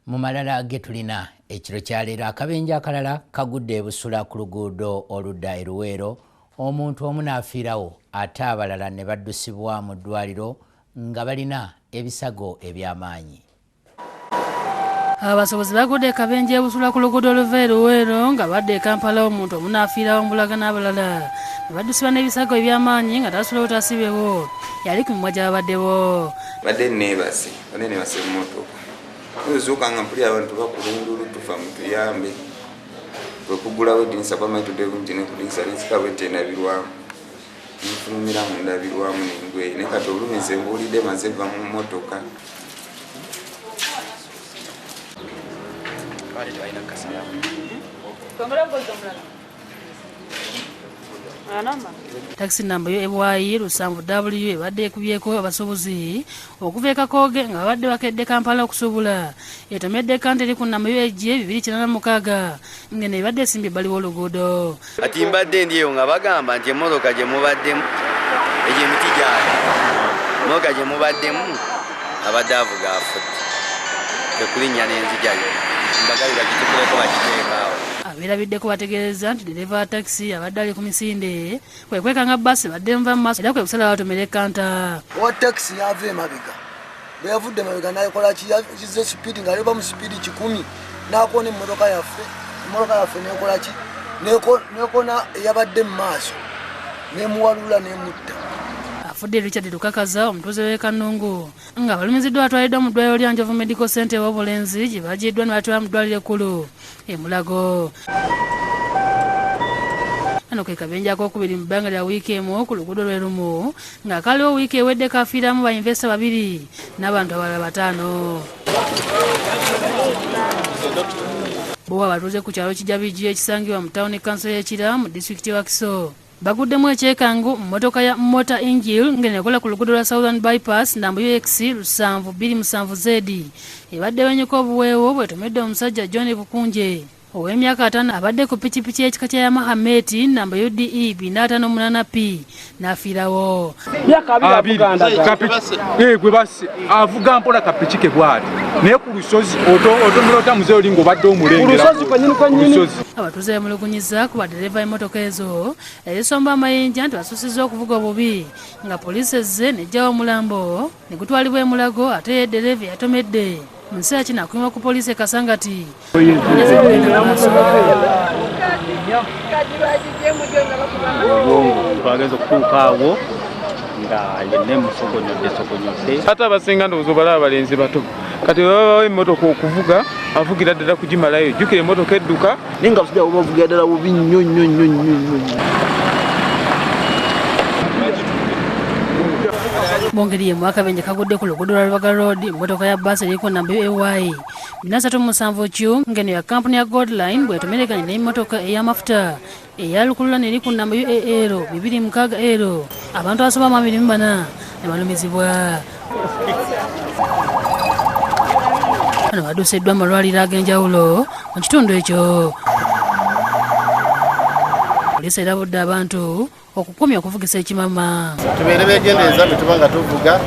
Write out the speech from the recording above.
Mu malala ge tulina ekiro kya leero, akabenje akalala kagudde e Busula ku luguudo oludda e Luweero, omuntu omu n'afiirawo ate abalala ne baddusibwa mu ddwaliro nga balina ebisago eby'amaanyi. Abasuubuzi bagudde akabenje e Busula ku luguudo oluva e Luweero nga badda e Kampala, omuntu omu n'afiirawo mbulaga n'abalala ne baddusibwa n'ebisago eby'amaanyi nga tasulawo tasibewo yali ku mimwa gy'ababaddewo. Badde neebase, badde neebase mu mmotoka. Nzuuka nga mpulira abantu bakuba enduulu, tufa mutuyambe. Kwe kuggulawo eddinisa kuba manyi tudde bulungi ne ku ddinisa ne nsika bwe nti endabirwamu. Nfulumira mu ndabirwamu ne ngwa eyo. Naye kati obulumi nze mbuwulidde maze vva mu mmotoka. Takisi namba yo EY 7 W ebadde ekubyeko abasuubuzi okuva e Kakooge nga babadde bakedde Kampala okusuubula etomedde kanta eri ku namba yo EJ 286 ng'eno ebadde esimbye ebbali w'oluguudo. Kati mbadde ndi eyo nga bagamba nti emmotoka gye mubaddemu egyo emiti gyali emmotoka gye mubaddemu abadde avuga afudde ekulinnya n'enzijayo mbagabi bagitukuleko bagiteeka awo. Abeerabiddeko bategeezezza nti ddereeva wa takisi abadde ali ku misinde kwe kwekanga bbaasi ebadde enva mu maaso era kwe kusalawo atomere kanta. Owa takisi n'ava emabega bwe yavudde emabega n'akola ki yazze sipiidi ng'aleba mu sipiidi 100 n'akoona emmotoka yaffe, emmotoka yaffe n'ekola ki n'ekona eyabadde mu maaso n'emuwalula n'emutta. Afudde Richard Lukakaza omutuuze w'e Kanungu nga balumiziddwa atwaliddwa mu ddwaliro lya Njovu Medical Center ew'Obulenzi gye baggyiddwa ne batwala mu ddwaliro ekkulu e Mulago. Kano ke kabenje akookubiri mu bbanga lya wiiki emu ku luguudo lwe lumu nga kaliwo wiiki ewedde kafiiramu ba investor babiri n'abantu abalala 5. Bo abatuuze ku kyalo Kijabiji ekisangibwa mu tawuni kanso y'e Kira mu disitulikiti y'e Wakiso baguddemu ekyekango mu mmotoka ya Motor Engine ng'eno ekola ku luguudo lwa Southern Bypass namba UX 727 Z ebadde ewenyuka obuweewo bwetomedde omusajja John Bukunje ow'emyaka 50 abadde ku pikipiki y'ekika kya Yamaha Mate namba UDE 458 P n'afiirawo. Gwe basse avuga mpola kapiki ke bw'ati naye ku lusozi otomera otamuze oli ng'obadde omulengera ku lusozi. Abatuuze bemulugunyizza ku badereva emmotoka ezo ezisomba amayinja nti basusizza okuvuga obubi nga poliisi ezze n'eggyawo omulambo ne gutwalibwa e Mulago ate ye ddereeva eyatomedde mu kiseera kino akuumibwa ku poliisi e Kasangati. Twagenze okutuuka awo nga yenna emusogonyodde sogonyodde. Ate abasinga ndowooza obalaba abalenzi bato kati bwe babawa emmotoka okuvuga avugira ddala kugimalayo, jjukira emmotoka edduka. Naye nga abasajja bavugira ddala bubi nnyo nnyo nnyo nnyo nnyo. Mu ngeri y'emu akabenje kagudde ku luguudo lwa Lubaga Road, emmotoka ya bbaasi eriko namba AY 437 Q ng'eno ya kampuni ya Goldline bw'etomereganye n'emmotoka ey'amafuta eya lukululana eri ku namba UAL 26 L abantu abasoba mu 24 ne balumizibwa. Bano badusiddwa mu malwaliro ag'enjawulo mu kitundu ekyo. Poliisi erabudde abantu okukomya okuvugisa ekimama. Tubeere beegendereza bwe tuba nga tuvuga.